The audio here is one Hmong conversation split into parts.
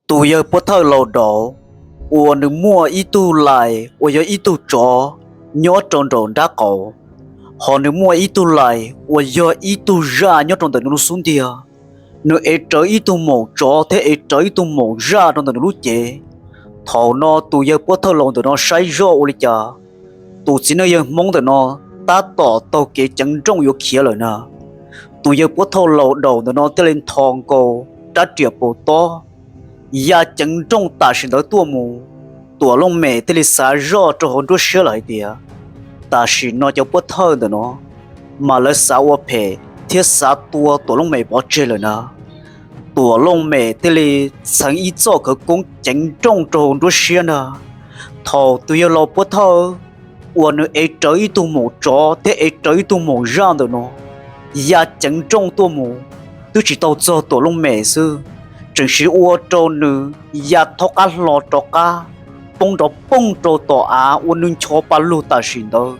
Tus yawg Puab Thawj Laus Daus uas nws muaj ib tug lais uas yog ib tug tsov nyob rau nraum nrab qaum, hos nws muaj ib tug lais uas yog ib tug zaj nyob rau ntawm nws lub xub ntiag. Nws ev rawv ib tug maum tsov thiab ev rawv ib tug maum zaj rau ntawm nws lub cev. Thaum no tus yawg Puab Thawj Laus ntawm no saib zoj ua li cas, tus txiv neej yawg Hmoob ntawm no tab tom taug kev ceev nrooj yuav khiav lawm na. Tus yawg Puab Thawj Laus Daus ntawm no thiaj li nthos nkaus rab riam paus tob ya ceev nrooj tam sim ntawd tuaj mus. Tuam Looj Mem thiaj li xav zoj rau hauv nruab siab lawm hais tias, tam sim no cov Puab Thawj ntawm no mas lawv xav ua phem thiab xav tua Tuam Looj Mem pov tseg lawm na. Tuam Looj Mem thiaj li txheev ib txoj khawv koob ceev nrooj rau hauv nruab siab ntag. Thaum tus yawg laus Puab Thawj uas nws ev rawv ib tug maum tsov thiab ev rawv ib tug maum zaj ntawm no ya ceev nrooj tuaj mus, twb tsis tau txog Tuam Looj Mem xwb, tseem siv ua rau nws ya thaub qab hlo rov qab, poob nrov poog rau tom av ua nws ncho pa lug tam sim ntawd.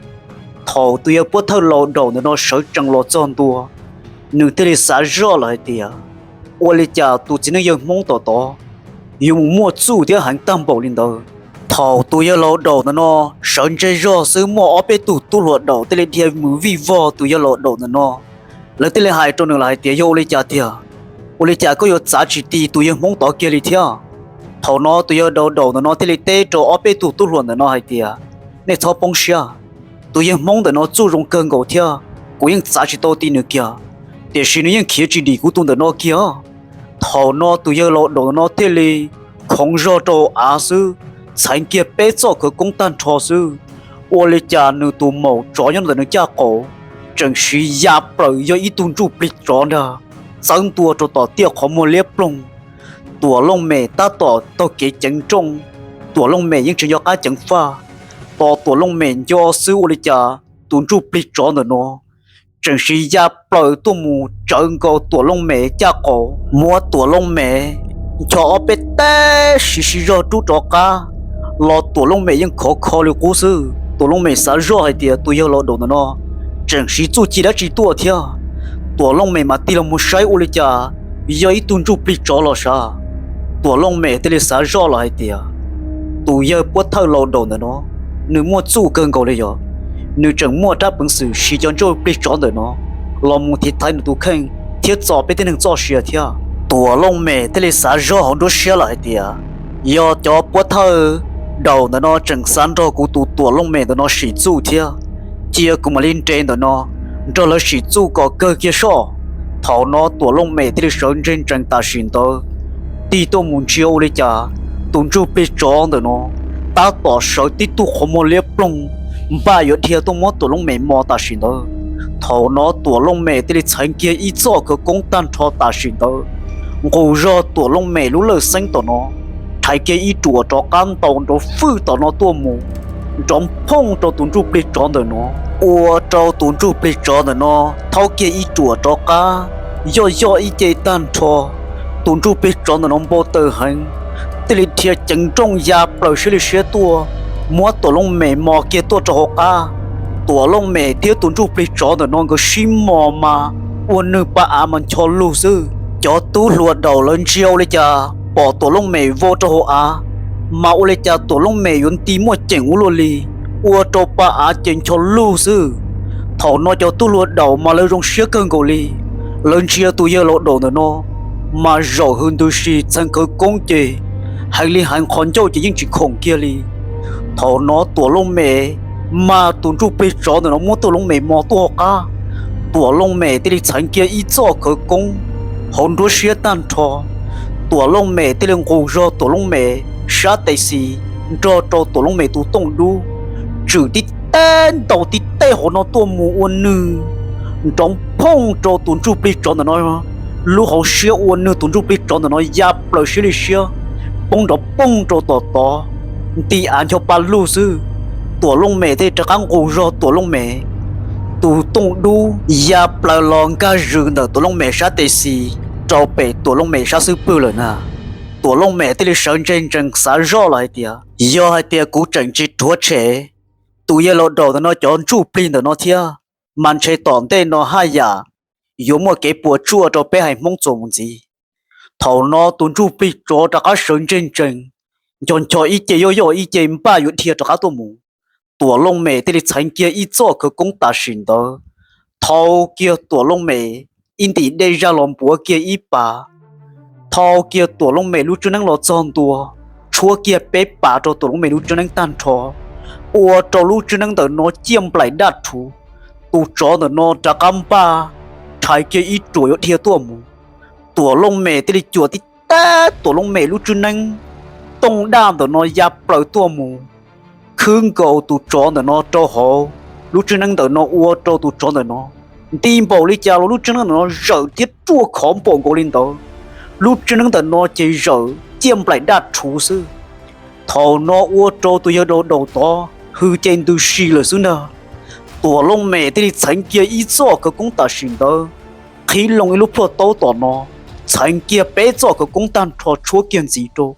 Thaum tus yawg Puab Thawj Laus Daus ntawm no sawv tsees los txog ntua, nws thiaj li xav zoj lawm hais tias, ua li cas tus txiv neej yawg Hmoob tom tod yuav mus muaj txuj thiab heev tag npaum li ntawd. Thaum tus yawg laus Daus ntawm no sawv ntseg zog xwb muaj ob peb tug tub hluas Daus thiaj li dhia mus vij vog tus yawg laus Daus ntawm no. Lawv thiaj li hais rau nws lawm hais tias, yog ua li cas tiag? Ua li cas koj yuav txav tsis ti tus yawg Hmoob tod kiag li thiab? Thaum no tus yawg laus Daus ntawm no thiaj li teb rau ob peb tug tub hluas ntawm no hais tias, nej txhob poob siab, tus yawg Hmoob ntawm no txuj zoo kawg nkaus thiab, kuv yeej txav tsis tau ti nws kiag, tiam sis nws yeej khiav tsis dim kuv tus ntawm no kiag. Thaum no tus yawg laus Daus ntawm no thiaj li khoov zog rau av xwb, txheev kiag peb txoj khawv koob tag nrho xwb, ua li cas nws tus maum tsov nyob ntawm nws caj qaum tseem siv ya plaws yog ib tug ntsuj plig tsov ntag, txawb ntua rau tom tiaj qhov muag liab ploog. Tuam Looj Mem tab tom taug kev ceev nrooj, Tuam Looj Mem yeej tsis nco qab ceev faj, tos Tuam Looj Mem nco xwb ua li cas tus ntsuj plig tsov ntawm no tseem siv ya plaws tuaj mus tsawv nkaus Tuam Looj Mem caj qaum, muab Tuam Looj Mem ncho ob peb teg siv siv zog rub rov qab los Tuam Looj Mem yeej khov kho li qub xwb. Tuam Looj Mem xav zoj hais tias tus yawg laus Daus ntawm no tseem siv txuj ci dab tsi tuaj thiab. Tuam Looj Mem mam tig los mus saib ua li cas yog ib tug ntsuj plig tsov los sav. Tuam Looj Mem thiaj li xav zoj los hais tias, tus yawg Puab Thawj laus Daus ntawm no, nws muaj txuj kawg nkaus li yog, nws tseem muaj rab peev xwm siv cov ntsuj plig tsov ntawm no los mus thiv thaiv nws tus kheej thiab txo peb tib neeg txoj sia thiab. Tuam Looj Mem thiaj li xav zoj hauv nruab siab lawm hais tias, yog cov Puab Thawj Daus ntawm no tseem xav nrog kuv tus Tuam Looj Mem ntawm no sim txuj thiab, cia kuv mam li nres ntawm no nrog lawv sim txuj kom kawg kiag soj. Thaum no Tuam Looj Mem thiaj li sawv ntseg ntsees tam sim ntawd tig tuaj mus ntsia ua li cas tus ntsuj plig tsov ntawm no tab tom sawv tib tug qhov muag liab ploog npaj yuav dhia tuaj muab Tuam Looj Mem mos tam sim ntawd. Thaum no Tuam Looj Mem thiaj li txheev kiag ib txoj khawv koob tag nrho tam sim ntawd, nqus zog Tuam Looj Mem lub lawj xeeb tom no, rhais kiag ib ruam rov qab ntaus nrov fwj tom no tuaj mus, nrov phooj rau tus ntsuj plig tsov ntawm no, ua rau tus ntsuj plig tsov ntawm no thaub kiag ib ruam rov qab, yoj yoj ib ce tag nrho. Tus ntsuj plig tsov ntawm no npau taws heev, thiaj li dhia ceev nrooj ya plaws siab li siab tuaj, muab Tuam Looj Mem mos kiag tuaj rau hauv qab. Tuam Looj Mem thiab tus ntsuj plig tsov ntawm no nkawd sib mos mas ua nws pa av mas ncho lug xwb. Cov tub hluas Daus lawv ntsia ua li cas pom Tuam Looj Mem vau rau hauv av, mas ua li cas Tuam Looj Mem yuav nti muaj ceem ua luaj li, ua rau pa av ces ncho lug xwb. Thaum no cov tub hluas Daus mas lawv zoo siab kawg nkaus li, lawv ntsia tus yawg laus Daus ntawm no mas zaum hws ntws si txheev khawv koob ces heev li heev, qhov ncauj ces yeej tsis khoom kiag li. Thaum no Tuam Looj Mem mas tus ntsuj plig tsov ntawm no muab Tuam Looj Mem mos tuaj hauv qab, Tuam Looj Mem thiaj li txheev kiag ib txoj khawv koob hauv nruab siab tag nrho. Tuam Looj Mem thiaj li nqus zog Tuam Looj Mem sab tes xis nrog rau Tuam Looj Mem tus tooj dub, tswm tib teg ntaus tib teg hauv no tuaj mus ua nws nrov phooj rau tus ntsuj plig tsov ntawm no lub hauv siab, ua nws tus ntsuj plig tsov ntawm no ya plaws siab li siab, poob nrov poog rau tom tod, nti av ncho pa lug xwb. Tuam Looj Mem thiaj li rov qab nqus zog Tuam Looj Mem tus tooj dub ya plaws los nkag zws ntawm Tuam Looj Mem sab tes xis rau pem Tuam Looj Mem sab xub pwg lawm na. Tuam Looj Mem thiaj li sawv ntseg ntsees xav zoj los hais tias, yog hais tias kuv tseem tsis rhuav tshem tus yawg laus Daus ntawm no cov ntsuj plig ntawm no thiab, mas ntshe tom ntej no haj yam yuav muaj kev puas tsuaj rau peb haiv Hmoob txuas mus ntxiv. Thaum no tus ntsuj plig tsov rov qab sawv ntseg ntsees, nco nco ib ce yoj yoj ib ce npaj yuav dhia rov qab tuaj mus. Tuam Looj Mem thiaj li txheev kiag ib txoj khawv koob tam sim ntawd, thau kiag Tuam Looj Mem ib ntim dej zaj los npuav kiag ib pas, thau kiag Tuam Looj Mem lub tswb neeb los txog ntua, tshuab kiag peb pas rau Tuam Looj Mem lub tswb neeb tag nrho, ua rau lub tswb neeb ntawm no ciaj nplaim daj rhuv. Tus tsov ntawm no rov qab npaj rhais kiag ib ruam yuav dhia tuaj mus. Tuam Looj Mem thiaj li cuam tib tag Tuam Looj Mem lub tswb neeb tooj daj ntawm no ya plaws tuaj mus, khwb nkaus tus tsov ntawm no rau hauv lub tswb neeb ntawm no ua rau tus tsov ntawm no nti npaum li cas los lub tswb neeb ntawm no zawm thiab ruaj khov npaum nkaus li ntawd. Lub tswb neeb ntawm no ces zawm ciaj nplaim daj rhuv xwb. Thaum no ua rau tus yawg laus daum tod hws ces ntws si lawm xwb ntag. Tuam Looj Mem thiaj li txheev kiag ib txoj khawv koob tam sim ntawd, qhib loo ib lub plhuaj taub tom no, txheev kiag peb txoj khawv koob tag nrho tshuab kiag ntxiv rau.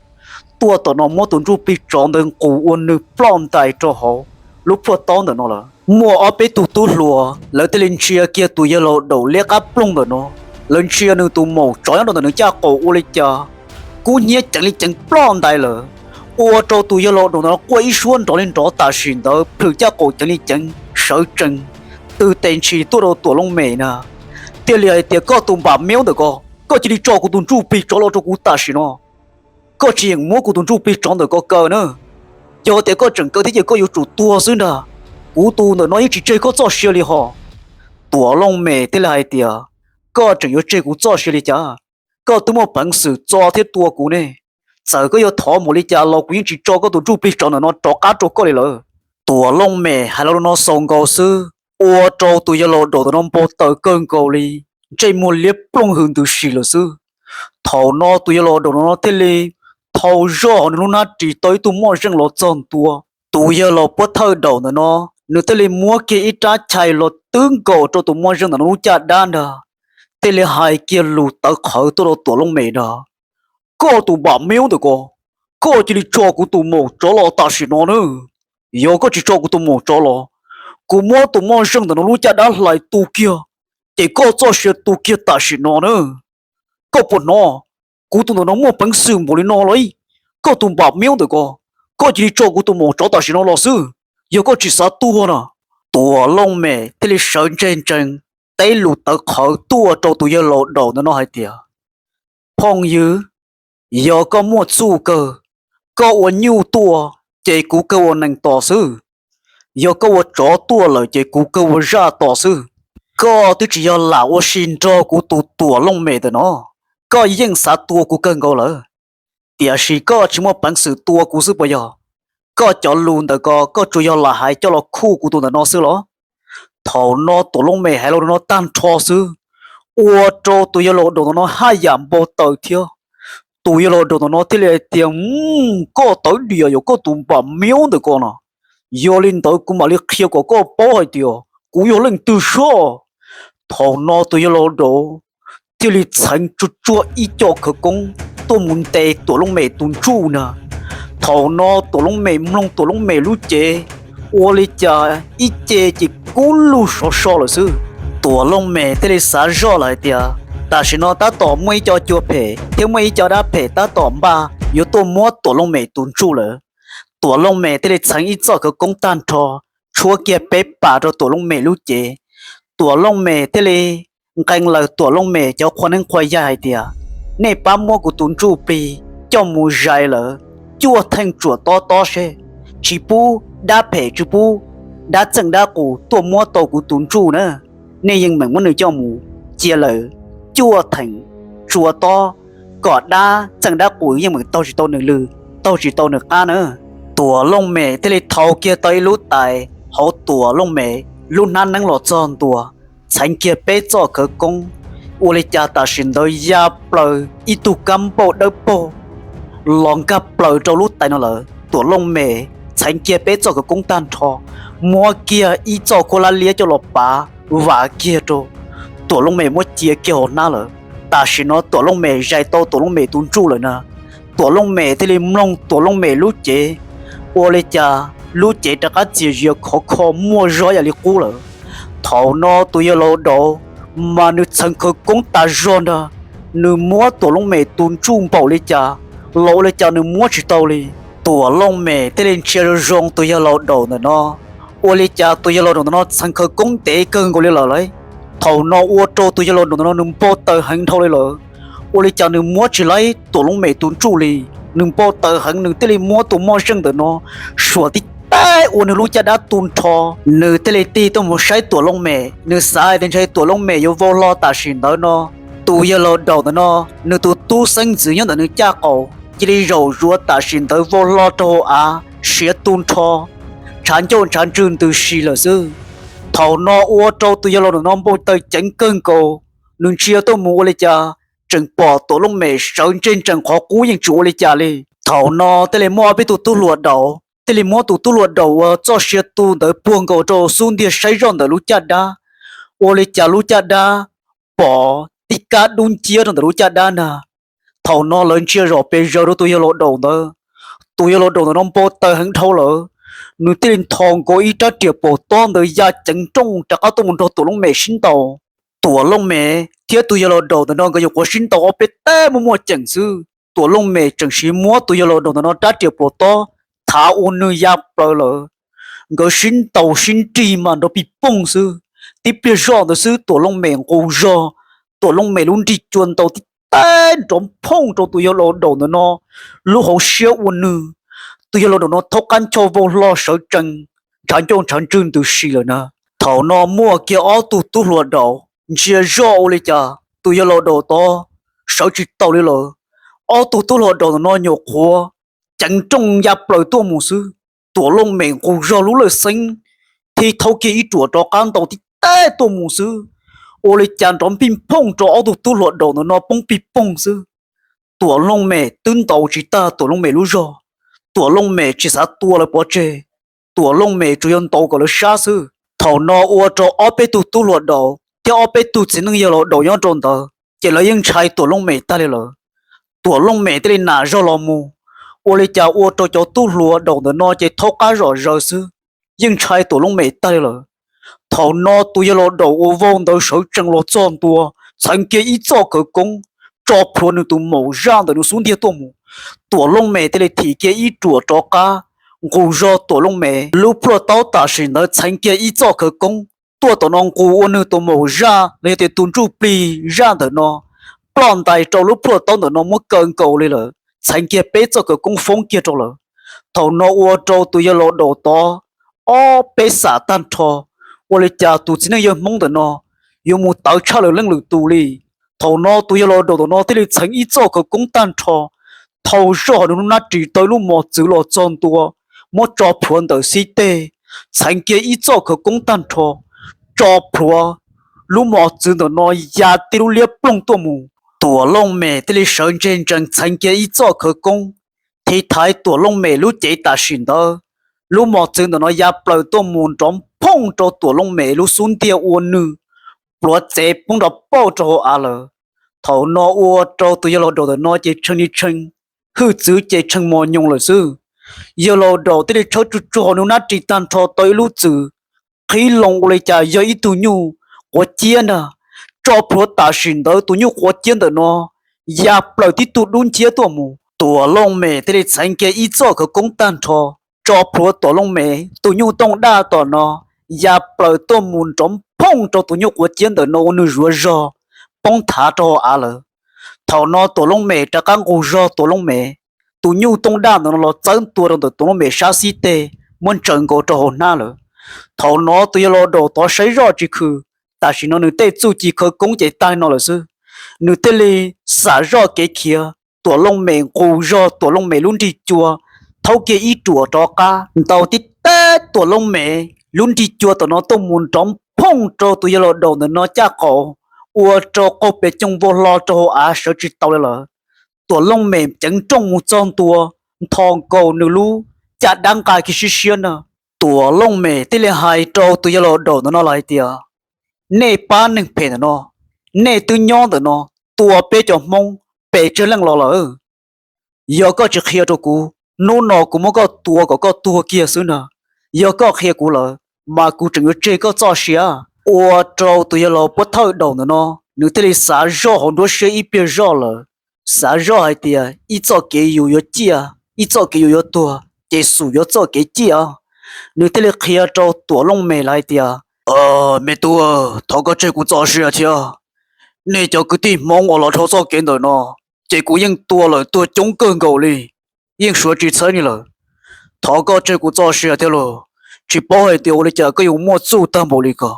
Tuaj tom no muab tus ntsuj plig tsov ntawd nqus ua nws ploj ntais rau hauv lub plhuaj taub ntawm no lawm. Muaj ob peb tug tub hluas lawv thiaj li ntsia kiag tus yawg laus daum liab qab ploog ntawm no, lawv ntsia nws tus maum tsov nyob rau ntawm nws caj qaum ua li cas kub hnyiab ceev li ceev ploj ntais lawm, ua rau tus yawg laus daum ntawm no quaj ib suab nrov li nrov tam sim ntawd plhws caj qaum ceev li ceev sawv tsees, twb tes ntshis tuaj rau Tuam Looj Mem na, thiaj li hais tias, Koj tus npam miub ntawm ko, koj cia li tso kuv tus ntsuj plig tsov los rau kuv tam sim no. Koj tsis yeem muab kuv tus ntsuj plig tsov ntawm ko kaw na. Yog tias koj tseem kaw thiab ces koj yuav tsum tuag xwb ntag. Kuv tus ntawm no yeej tsis tseg koj txoj sia li hos. Tuam Looj Mem thiaj li hais tias, Koj tseem yuav tseg kuv txoj sia li cas? Koj twb muaj peev xwm txo thiab tua kuv ne. Txawm koj yuav thov npaum li cas los kuv yeej tsis tso koj tus ntsuj plig tsov ntawm no rov qab rau koj li lawm. Tuam Looj Mem hais lo lus no xaus nkaus xwb, ua rau tus yawg laus daum ntawm no npau taws kawg nkaus li, ntsej muag liab ploog hws ntws si lawm xwb. Thaum no tus yawg laus daum ntawm no thiaj li thau zoj hauv nws lub hnab ris tau ib tug moj zeej los txog ntua. Tus yawg laus puab thawj daum ntawm no, nws thiaj li muab kiag ib rab chais los twb nkaus rau tus moj zeej ntawm no lub caj dab ntag, thiaj li hais kiag lus tawv qhawv tuaj rau Tuam Looj Mem ntag. Koj tus npam miub ntawm ko, koj cia li tso kuv tus maum tsov los tam sim no na. Yog koj tsis tso kuv tus maum tsov los, kuv muab tus moj zeej ntawm no lub caj dab hlais tu kiag, ces koj txoj sia tu kiag tam sim no na. Koj puas hnov, kuv tus ntawm no muaj peev xwm npaum li no los? Koj tus npam miub ntawm ko, koj cia li tso kuv tus maum tsov tam sim no los xwb, yog koj tsis xav tuag na. Tuam Looj Mem thiaj li sawv ntseg ntsees, teb lus tawv qhawv tuaj rau tus yawg laus daum ntawm no hais tias, Phooj ywg, yog koj muaj txuj kawg, koj ua nyuj tuaj, ces kuv kawg ua nees tos xwb. Yog koj ua tsov tuaj lawm ces kuv kawg ua zaj tos xwb. Koj twb tsis yog lam ua si nrog kuv tus Tuam Looj Mem ntawm no, koj yeej xav tua kuv kawg nkaus lawm. Tiam sis koj tsis muaj peev xwm tua kuv xwb puas yog? Koj cov lus ntawm ko koj tsuas yog lam hais coj los khuj kuv tus ntawm no xwb los? Thaum no Tuam Looj Mem hais lo lus no tag nrho xwb, ua rau tus yawg laus daum ntawm no haj yam npau taws thiab. Tus yawg laus daum ntawm no thiaj li hais tias, Koj tawv diam yom, koj tus npam miub ntawm ko no. Yog li ntawd kuv mam li qhia kom koj paub hais tias kuv yog leej twg soj. Thaum no tus yawg laus daum thiaj li txheev tsuag tsuag ib co khawv koob tuaj mus ntes Tuam Looj Mem tus ntsuj na. Thaum no Tuam Looj Mem mloog Tuam Looj Mem lub cev, ua li cas ib ce ces kub lug sov so lawm xwb. Tuam Looj Mem thiaj li xav zoj lawm hais tias tam sim no tab tom muaj ib co cua phem thiab muaj ib co dab phem tab tom npaj yuav tuaj muab Tuam Looj Mem tus ntsuj lawm. Tuam Looj Mem thiaj li txheev ib txoj khawv koob tag nrho, tshuab kiag peb pas rau Tuam Looj Mem lub cev. Tuam Looj Mem thiaj li nqee lawm Tuam Looj Mem cov qhua neeb qhua yaig hais tias, Nej pab muab kuv tus ntsuj plig coj mus zais lawm cuaj theej tsuam tob tob seb, tsis pub dab phem tsis pub dab txeej dab qus tuaj muab tau kuv tus ntsuj na. Nej yeej meem muab nws coj mus cia lawm cuaj theem tsuam tob, kom dab txeej dab qus yeej meem taug tsis tau nws lw, taug tsis tau nws qab na. Tuam Looj Mem thiaj li thau kiag tau ib lub tais hauv Tuam Looj Mem lub hnab neeb los txog ntua, txheev kiag peb txoj khawv koob, ua li cas tam sim ntawd ya plaws ib tug kab npauj dawb paug los nkag plaws rau lub tais no lawm. Tuam Looj Mem txheev kiag peb txoj khawv koob tag nrho, muab kiag ib txoj khuab lab liab coj los pav vam kiag rau, Tuam Looj Mem muab cia kiag hauv hnab lawm. Tam sim no Tuam Looj Mem zais tau Tuam Looj Mem tus ntsuj lawm na. Tuam Looj Mem thiaj li mloog Tuam Looj Mem lub cev, ua li cas lub cev rov qab txias zias khov kho muaj zog yam li qub lawm. Thaum no tus yawg laus daud mas nws txheev khawv koob tas zog ntag, nws muab Tuam Looj Mem tus ntsuj npaum li cas los ua li cas nws muab tsis tau li. Tuam Looj Mem thiaj li ntsia zoo zoo tus yawg laus daum ntawm no, ua li cas tus yawg laus daum ntawm no txheev khawv koob ntev kawg nkaus li lawm lauj. Thaum no ua rau tus yawg laus daum ntawm no nws npau taws heev dhau li lawm, ua li cas nws muab tsis laib Tuam Looj Mem tus ntsuj li. Nws npau taws heev nws thiaj li muab tus moj zeej ntawm no suam tib teg ua nws lub caj dab tu nrho. Nws thiaj li tig tuaj mus saib Tuam Looj Mem, nws xav hais tias ntshe Tuam Looj Mem yuav vau hlo tam sim ntawd no. Tus yawg laus daum ntawm no, nws tus tub xeeb ntxwv nyob ntawm nws caj qaum cia li zaum zuav tam sim ntawd vau hlo rau hauv av siav tu nrho, ntshav ncauj ntshav ntswg ntws si lawm xwb. Thaum no ua rau tus yawg laus ntawm no npau taws ceev kawg nkaus, nws ntsia tuaj mus ua li cas tseem pom Tuam Looj Mem sawv ntsej ntsees qhov qub yeej tsis ua li cas li. Thaum no thiaj li muaj ob peb tug tub hluas daum thiaj li muab tus tub hluas daum uas txoj sia tu ntawd puag nkaus rau xub ntiag saib zoj ntawm lub caj dab, ua li cas lub caj dab pom tib kab dub nciab rau ntawm lub caj dab ntag. Thaum no lawv ntsia zom pes zaws rau tus yawg laus daum ntawd. Tus yawg laus daum ntawm no npau taws heev dhau lawm, nws thiaj li nthos nkaus ib rab riam paum tob ntawd ya ceev nrooj rov qab tuaj mus nrog Tuam Looj Mem sib ntaus. Tuam Looj Mem thiab tus yawg laus daum ntawm no nkawd nyuam qhuav sib ntaus ob peb teg muaj muaj ceem xwb, Tuam Looj Mem tseem sim muab tus yawg laus daum ntawm no rab riam paum tob thav ua nws ya plaws lawm. Nkawd sib ntaus sib nrig mas nrov pij pooj xwb. Tib pliag zoj ntawd xwb Tuam Looj Mem nqus zog, Tuam Looj Mem lub nrig cua ntaus tib teg nrov phooj rau tus yawg laus daum ntawm no lub hauv siab ua nws. Tus yawg laus daum no thaub qab nchoj vau hlo sawv tsees, ntshav ncauj ntshav ntswg ntws si lawm na. Thaum no muaj kiag ob tug tub hluas daum ntsia zoj ua li cas tus yawg laus daum tod sawv tsis taus li lawm. Ob tug tub hluas daum ntawm no nyuam qhuav ceev nrooj ya plaws tuaj mus xwb. Tuam Looj Mem nqus zog lub lawj xeeb, thiab thaub kiag ib ruam rov qab ntaus tib teg tuaj mus xwb, ua li cas nrov npij phooj rau ob tug tub hluas daum ntawm no poob pij poog xwb. Tuam Looj Mem twb ntaus tsis tag Tuam Looj Mem lub zog, Tuam Looj Mem tsis xav tua lawv pov tseg, Tuam Looj Mem tsuas yog ntaus kom lawv sab xwb. Thaum no ua rau ob peb tug tub hluas daum thiab ob peb tug txiv neej yawg laus daum nyob rau ntawd ces lawv yeej ntshai Tuam Looj Mem tag li lawm. Tuam Looj Mem thiaj li nam zog los mus, ua li cas ua rau cov tub hluas daum ntawm no ces thaub qab zom zaws xwb, yeej ntshai Tuam Looj Mem tag li lawm. Thaum no tus yawg laus daum uas vau ntawd sawv tsees los txog ntua, txheev kiag ib txoj khawv koob tso plhuav nws tus maum zaj ntawm nws xub ntiag tuaj mus. Tuam Looj Mem thiaj li thim kiag ib ruam rov qab nqus zog Tuam Looj Mem lub plhuaj taub tam sim ntawd txheev kiag ib txoj khawv koob tuaj tom no nqus ua nws tus maum zaj los yog tias tus ntsuj plig zaj ntawm no ploj ntais rau lub plhuaj taub ntawm no muab kaw nkaus li lawm, txheev kiag peb txoj khawv koob foob kiag rau lawm. Thaum no ua rau tus yawg laus daum tod ob peb xam tag nrho, ua li cas tus txiv neej yawg Hmoob ntawm no yuav mus tawv tshaj lwm leej lwm tus li. Thaum no tus yawg laus daum ntawm no thiaj li txheev ib txoj khawv koob tag nrho, thau zoj nws lub nab ris tau ib lub mos txwv los txog ntua, muab tso plhuav ntawm xib teg, txheev kiag ib txoj khawv koob tag nrho, tso plhuav lub mos txwv ntawm no ya tib lub liab ploog tuaj mus. Tuam Looj Mem thiaj li sawv ntseg ntsees txheev kiag ib txoj khawv koob, thiv thaiv Tuam Looj Mem lub cev tam sim ntawd, lub mos txwv ntawm no ya plaws tuaj mus nrov phooj rau Tuam Looj Mem lub xub ntiag ua nws pluav txev poob nrov pauj rau hauv av lawm. Thaum no ua rau tus yawg laus daum ntawm no ces tshee li tshee, hwj txwv ces tshee mos nyoos lawm xwb. Yawg laus daum thiaj li tshawb tsuag tsuag hauv nws nab ris tag nrho tau ib lub txwm qhib loo ua li cas yog ib tug nyuj quav ciab ntag. Tso plhuav tam sim ntawd tus nyuj quav ciab ntawm no ya plaws tib tug dub nciab tuaj mus. Tuam Looj Mem thiaj li txheev kiag ib txoj khawv koob tag nrho, tso plhuav Tuam Looj Mem tus nyuj tooj daj tom no ya plaws tuaj mus nrov phooj rau tus nyuj quav ciab ntawm no ua nws zuav zog poob thav rau hauv av lawm. Thaum no Tuam Looj Mem rov qab nqus zog Tuam Looj Mem, tus nyuj tooj daj ntawm no los txawb ntua rau ntawm Tuam Looj Mem sab xib teg muab ntsaws nkaus rau hauv hnab lawm. Thaum no tus yawg laus daum tod saib zoj tsis khwm, tam sim no nws tej txuj ci khawv koob ces tag no lawm xwb. Nws thiaj li xam zoj kev khiav, Tuam Looj Mem nqus zog Tuam Looj Mem lub nrig cua, thaub kiag ib ruam rov qab ntaus tib teg Tuam Looj Mem lub nrig cua tom no tuaj mus nrov phooj rau tus yawg laus daum ntawm no caj qaum, ua rau qaug pes coog vau hlo rau hauv av sawv tsis tau li lawm. Tuam Looj Mem ceev nrooj mus txog ntua, nthos nkaus nws lub caj dab nqa kiag siab siab na. Tuam Looj Mem thiaj li hais rau tus yawg laus daum ntawm no los hais tias, nej pab neeg phem ntawm no, nej twb nyob ntawm no tua peb cov Hmoob pes tsawg leej los lawm? Yog koj tsis qhia rau kuv, hnub no kuv muab koj tua kom koj tuag kiag xwb na. Yog koj qhia kuv lawm, mas kuv tseem yuav tseg koj txoj sia. Ua rau tus yawg laus puab thawj daum ntawm no Nws thiaj li xav zoj hauv nruab siab ib pliag zoj lawm, xav zoj hais tias ib txoj kev yus yuav ciaj, ib txoj kev yus yuav tuag ces xum yuav txoj kev ciaj. Nws thiaj li qhia rau Tuam Looj Mem lawv hais tias, Me tub, thov koj tseg kuv txoj sia thiab. Nej cov kwv tij Hmoob uas los dhau txoj kev ntawm no, ces kuv yeej tua lawm tuag coob kawg nkaus li, yeej suav tsis txheeb li lawm. Thov koj tseg kuv txoj sia thiab lauj, tsis paub hais tias ua li cas koj yuav muaj txuj tag npaum li ko.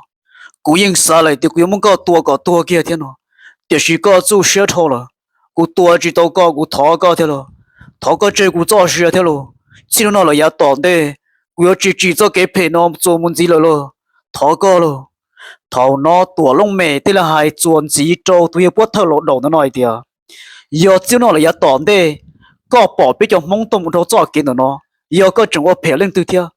Kuv yeej xav lawm tias kuv yuav muab koj tua kom tuag kiag thiab no, tiam sis koj txuj siab dhau lawm, kuv tua tsis tau koj, kuv thov koj thiab lauj, thov koj tseg kuv txoj sia thiab lauj. Txij hnub no lawm yav tom ntej, kuv yuav tsis tsim txoj kev phem no txuas mus ntxiv lawm lauj, thov koj lauj. Thaum no Tuam Looj Mem thiaj li hais txuas ntxiv rau tus yawg Puab Thawj Laus Daum ntawm no hais tias, yog txij hnub no lawm yav tom ntej koj pom peb cov Hmoob tuaj mus dhau txoj kev ntawm no, yog koj tseem ua phem leej twg thiab,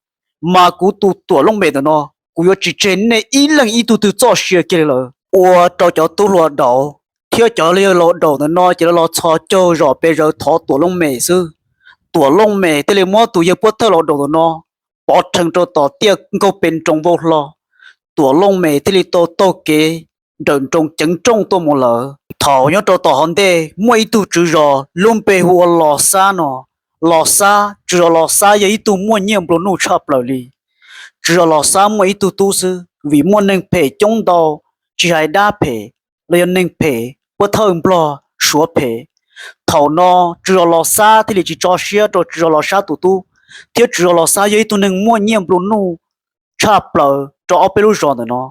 mas kuv tus Tuam Looj Mem ntawm no, kuv yuav tsis tseg nej ib leej ib tug twg txoj sia kiag li lawm. Ua rau cov tub hluas Daum thiab cov yawg laus Daum ntawm no ces lawv los txhos caug zom pes zaws thov Tuam Looj Mem xwb. Tuam Looj Mem thiaj li muab tus yawg Puab Thawj Laus Daum ntawm no pov rhees rau tom tiaj nkaug pes nroos vau hlo. Tuam Looj Mem thiaj li tau taug kev nrawm nroos ceev nrooj tuaj mus lawm. Thaum nyob rau tom hauv ntej muaj ib tug tswv zos lub npe hu ua Los Xab no. Los Xab, tswv zos Los Xab yog ib tug muaj nyiaj nplua nuj tshaj plaws li. Tswv zos Los Xab muaj ib tug tub xwb, vim muaj neeg phem coob ntau, tsis hais dab phem los yog neeg phem, Puab Thawj Nplog, Suav phem. Thaum no tswv zos Los Xab thiaj li tsis tso siab rau tswv zos Los Sab tus tub, thiab tswv zos Los Xab yog ib tug neeg muaj nyiaj nplua nuj tshaj plaws rau ob peb lub zos ntawm no.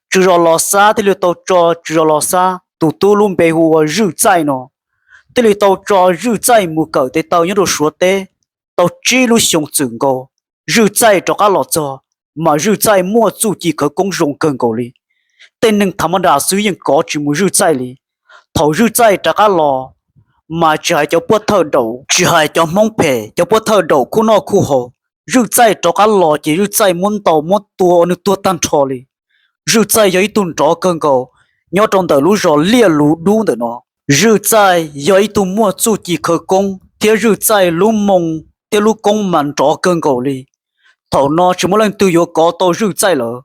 Tswv zos Los Xab thiaj li tau tso tswv zos Los Xab tus tub lub npe hu ua Zwj Txaij no, thiaj li tau tso Zwj Txaij mus kawm tes taw nyob rau Suav teb tau tsib lub xyoo txwm nkaus. Zwj Txaij rov qab los txog, mas Zwj Txaij muaj txuj ci khawv koob zoo kawg nkaus li. Tej neeg tha mab das xwb yeej kov tsis mus Zwj Txaij li. Thaum Zwj Txaij rov qab los, mas tsis hais cov Puab Thawj Daum, tsis hais cov Hmoob phem, cov Puab Thawj Daum khuj noj khuj haus, Zwj Txaij rov qab los ces Zwj Txaij muab ntaus muab tua ua nws tuag tag nrho li. Zwj Txaij yog ib tug nrov kawg nkaus nyob rau ntawm lub zos Liaj Lus Dub ntawm no. Zwj Txaij yog ib tug muaj txuj ci khawv koob thiab Zwj Txaij lub moo thiab lub koob mas nrov kawg nkaus li. Thaum no tsis muaj leej twg yuav kov tau Zwj Txaij lawm.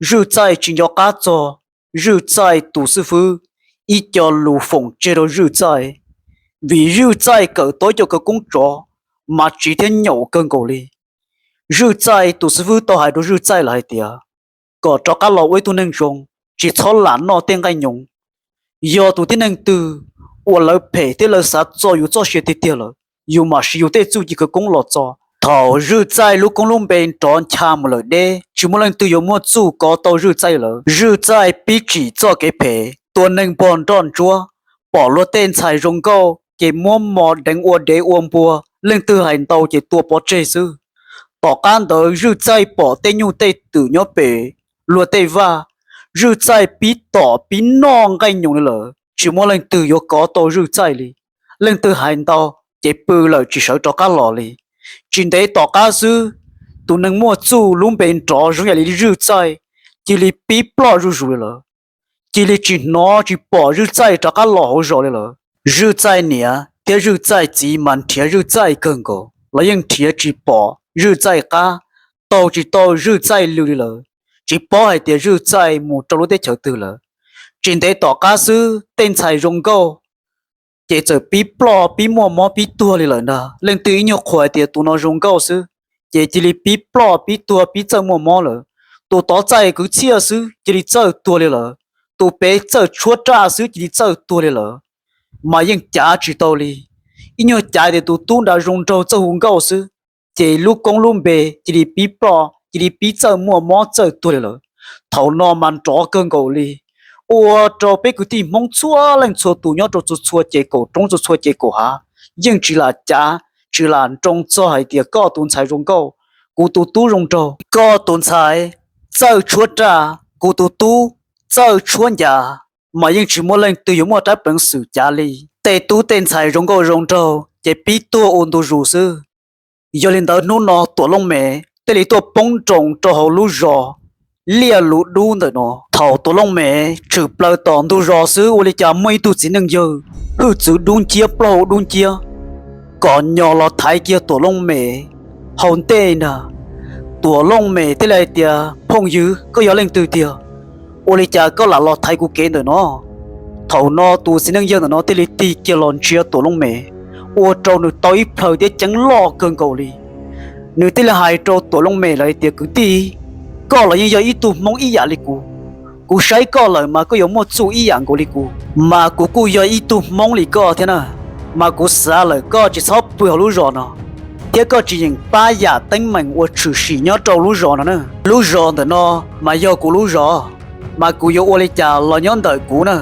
Zwj Txaij tsis nco qab txog Zwj Txaij tus xib fwb ib co lus foom tseg rau Zwj Txaij, vim Zwj Txaij kawm tau ib co khawv koob tsov mas tsiv thiab nyaum kawg nkaus li. Zwj Txaij tus xib fwb tau hais rau Zwj Txaij lawm hais tias, kom rov qab los ua ib tug neeg zoo, tsis txhob lam noj tej nqaij nyoos. Yog tus tib neeg twg uas lawv phem thiab lawv xav txo yus txoj sia tiag tiag lawm, yus mam siv yus tej txuj ci khawv koob los txo. Thaum Zwj Txaij lub koob lub npe nrov ncha mus lawm deb, tsis muaj leej twg yuav muaj txuj kov tau Zwj Txaij lawm. Zwj Txaij pib tsim txoj kev phem, tua neeg npog nroj ntsuab, pom luag tej ntxhais zoo nkauj ces muab mos deev ua dev ua npua, leej twg hais ntau ces tua pov tseg xwb. Tom qab ntawd Zwj Txaij pom tej nyuj tej twm nyob pem luag tej vaj, Zwj Txaij pib tom pib noj nqaij nyoos li lawm, tsis muaj leej twg yuav kov tau Zwj Txaij li. Leej twg hais ntau ces pw lawm tsis sawv rov qab los li. Tsis ntev tom qab xwb, tus neeg muaj txuj lub npe nrov zoo yam li Zwj Txaij cia li pib ploj zuj zus li lawm. Cia li tsis hnov tsis pom Zwj Txaij rov qab los hauv zos li lawm. Zwj Txaij niam thiab Zwj Txaij txiv mas nrhiav Zwj Txaij kawg nkaus los yeej nrhiav tsis pom Zwj Txaij qab, taug tsis tau Zwj Txaij lw li lawm. Tsis paub hais tias Zwj Txaij mus rau lub teb chaws twg lawm. Tsis ntev tom qab xwb tej ntxhais zoo nkauj ces txawm pib ploj pib muaj mob pib tuag li lawm ntag. Leej twg ib nyuag qhuas hais tias tus no zoo nkauj xwb, ces cia li pib ploj pib tuag pib txawj muaj mob lawm. Tus tod txaij kwv txhiaj xwb cia li txawj tuag li lawm. Tus pem txawj tshuab raj xwb cia li txawj tuag li lawm. Mas yeej cav tsis tau li. Ib nyuag cav tias tus tub nrad zoo nraug txawj hu nkauj xwb, ces lub koob lub npe cia li pib ploj cia li pib txawj muaj mob txawj tuag li lawm. Thaum no mas nrov kawg nkaus li, ua rau peb kwv tij Hmoob txhua leej txhua tus nyob rau txhua txhua ces kaum roob txhua txhua ces kaum hav yeej tsis lam cav tsis lam nroo txog hais tias koj tus ntxhais zoo nkauj, kuv tus tub zoo nraug, koj tus ntxhais txawj tshuab raj, kuv tus tub txawj tshuab ncas, mas yeej tsis muaj leej twg yuav muaj rab peev xwm cav li. Tej tub tej ntxhais zoo nkauj zoo nraug ces pib tuag ua ntu zus xwb. Yog li ntawd hnub no Tuam Looj Mem thiaj li tuaj poob nroos rau hauv lub zos Liaj Lus Dub ntawm no. Thaum Tuam Looj Mem tshwm plaws tom ntug zos xwb ua li cas muaj ib tug txiv neej yawg hwj txwv dub nciab plaub hau dub nciab kom nyos los thaiv kiag Tuam Looj Mem hauv ntej ntag. Tuam Looj Mem thiaj li hais tias, phooj ywg, koj yog leej twg tiag? Ua li cas koj lam los thaiv kuv kev ntawm no? Thaum no tus txiv neej yawg ntawm no thiaj li tig kiag los ntsia Tuam Looj Mem, ua rau nws tau ib plhaw thiab ceeb loj kawg nkaus li. Nws thiaj li hais rau Tuam Looj Mem lawm tias, Kwv tij, koj los yeej yog ib tug Hmoob ib yam li kuv. Kuv saib koj lawm mas koj yuav muaj txuj ib yam nkaus li kuv, mas kuv kuj yog ib tug Hmoob li koj thiab na. Mas kuv xav lawm koj tsis txhob pw hauv lub zos no, thiab koj tsis yeem pab yam teeb meem uas tshwm sim nyob rau lub zos no na. Lub zos ntawm no mas yog kuv lub zos, mas kuv yuav ua li cas los nyob ntawm kuv na,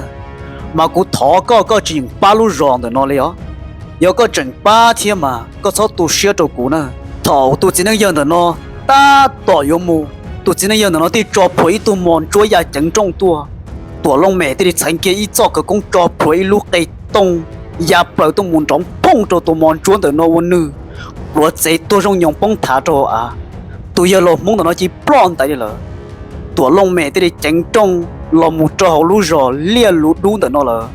mas kuv thov koj, koj tsis yeem pab lub zos ntawm no li os. Yog koj tseem pab thiab mas koj txhob tu siab rau kuv na. Thaum tus txiv neej yawg ntawm no tab tom yuav mus, tus txiv neej yawg ntawm no thiaj tso plhuav ib tug mos ntsuab ya ceev nrooj tuaj. Tuam Looj Mem thiaj li txheev kiag ib txoj khawv koob tso plhuav ib lub qe tooj ya plaws tuaj mus nrov phooj rau tus mos ntsuab ntawm no ua nws pluav txev tuag zoo nyoos poob thav rau hauv av. Tus yawg laus Hmoob ntawm no cia li ploj ntais li lawm. Tuam Looj Mem thiaj li ceev nrooj los mus rau hauv lub zos liaj lus dub ntawm no lawm.